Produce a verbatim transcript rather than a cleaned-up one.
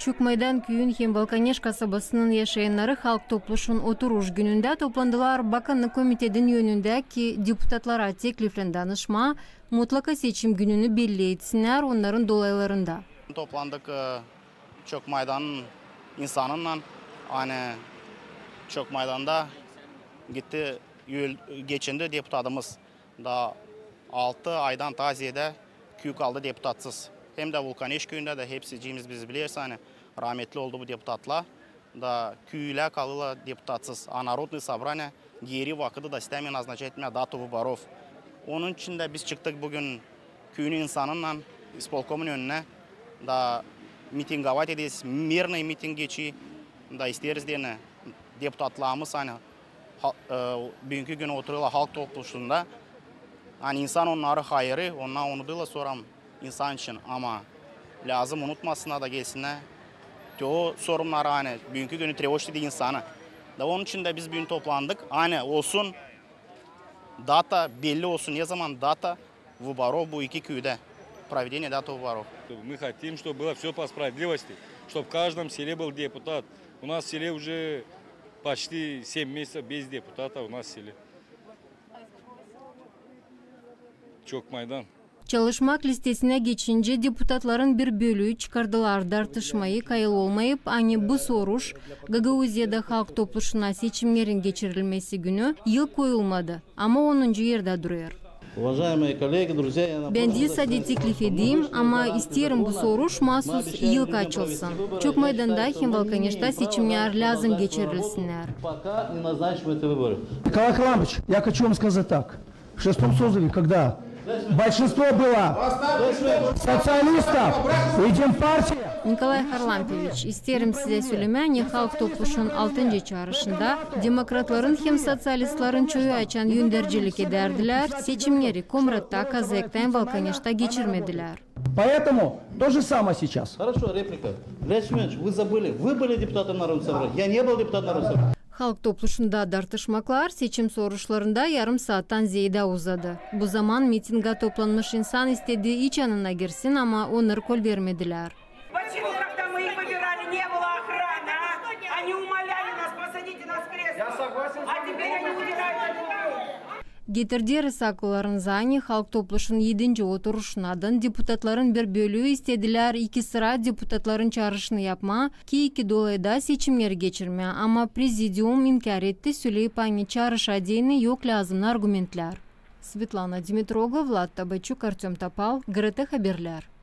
Çokmaydan küüyün hem Valkaneş kasabasının yaşayannarı Halk Topluşun oturuş günündä toplandılar Bakannık komitetinin önündä, ki deputatlara tekliflän danışmaa, mutlaka seçim gününü belli etsinnär onnarın dolaylarında. Toplandık, e, Çokmaydanın insanınnan, ani Çokmaydanda gitti, öl-, geçindi deputatımız. Da altı aydan taa zeedä küü kaldı deputatsız. Hem dä Vulkaneş küüyündä dä hepsicimiz biz bileriz, ani rametli oldu bu deputatlar. Da küülär kalêrlar deputatsız. A Народное собрание geeri vakıdı da istämeer назначать etmää дату выборов. Onun için dä biz çıktık büün küüyün insanınnan ispolkomun önünä. Da mitingovat ederiz, мирный miting geçii. Da isteeriz deyni deputatlarımız, ani ha-, e, büünkü günü oturêrlar Halk Topluşunda. Ani insan onnarı hayırêr, onnar unudêrlar sora insan için. Ama lääzım unutmasınnar da gelsinnär. Te o sorunnarı, ani büünkü günü тревожит edä insanı. Da onun için dä biz büün toplandık. Ani olsun data, belli olsun, ne zaman data выборов bu iki küüdä. Проведение даты выборов. Мы хотим, чтобы было всё по справедливости, чтобы в каждом селе был депутат. У нас в селе уже почти семь месяцев без депутата у нас в селе. Çok maydan. Çalışmak listesinä geçincä, deputatların bir bölüü çıkardılar dartışmayı, kayıl olmayıp, ani bu soruş, Gagauziyada Halk Topluşuna seçimnerin geçirilmesi günü yıl koyulmadı, ama onuncu erdä durêr. Уважаемые коллеги, друзья, я напомню, Bän diil sade teklif edeyim, ama isteerim bu soruş maasuz yıl açılsın. Çokmaydanda hem Valkaneşta seçimnär lääzım geçirilsinnär. Пока не назначим эти выборы. Николай Харлампьевич, я хочу вам сказать так. В шестом созыве, когда большинство было социалистов и демпартия. Nikolay Harlampieviç, isteerim sizä sölemää, ani Halk Topluşun altıncı çaarışında demokratların hem soţialistların çoyu açan öndercilik edärdilär, seçimneri Komratta, Kazekta hem Valkaneşta geçirmedilär. Поэтому то же самое сейчас. Хорошо, реплика. Владимир Семёнович, вы забыли, вы были депутатом Народного собрания, я не был депутатом Народного собрания. Halk Topluşunda dartışmaklar seçim soruşlarında yarım saattan zeedä uzadı. Bu zaman mitingä toplanmış insan istedi, iç yanına girsin, ama onnarı kolvermedilär. Почему, когда мы их выбирали, не было охраны, а? Они умоляли нас: посадите нас в кресло. Я согласен с вами полностью. А теперь они удирают от другого. Getirderiz akıllarınıza, ani Halk Topluşun edinci oturuşundan deputatların bir bölüü istedilär iki sıra deputatların çaarışını yapmaa, ki iki dolayda seçimneri geçirmää, ama prezidium inkär etti, söleyip, ani çaarışa deyni yok lääzımnı argumentlär. Svetlana Dimitroglu, Vlad Tabaçuk, Artёm Topal, GRT Haberlär.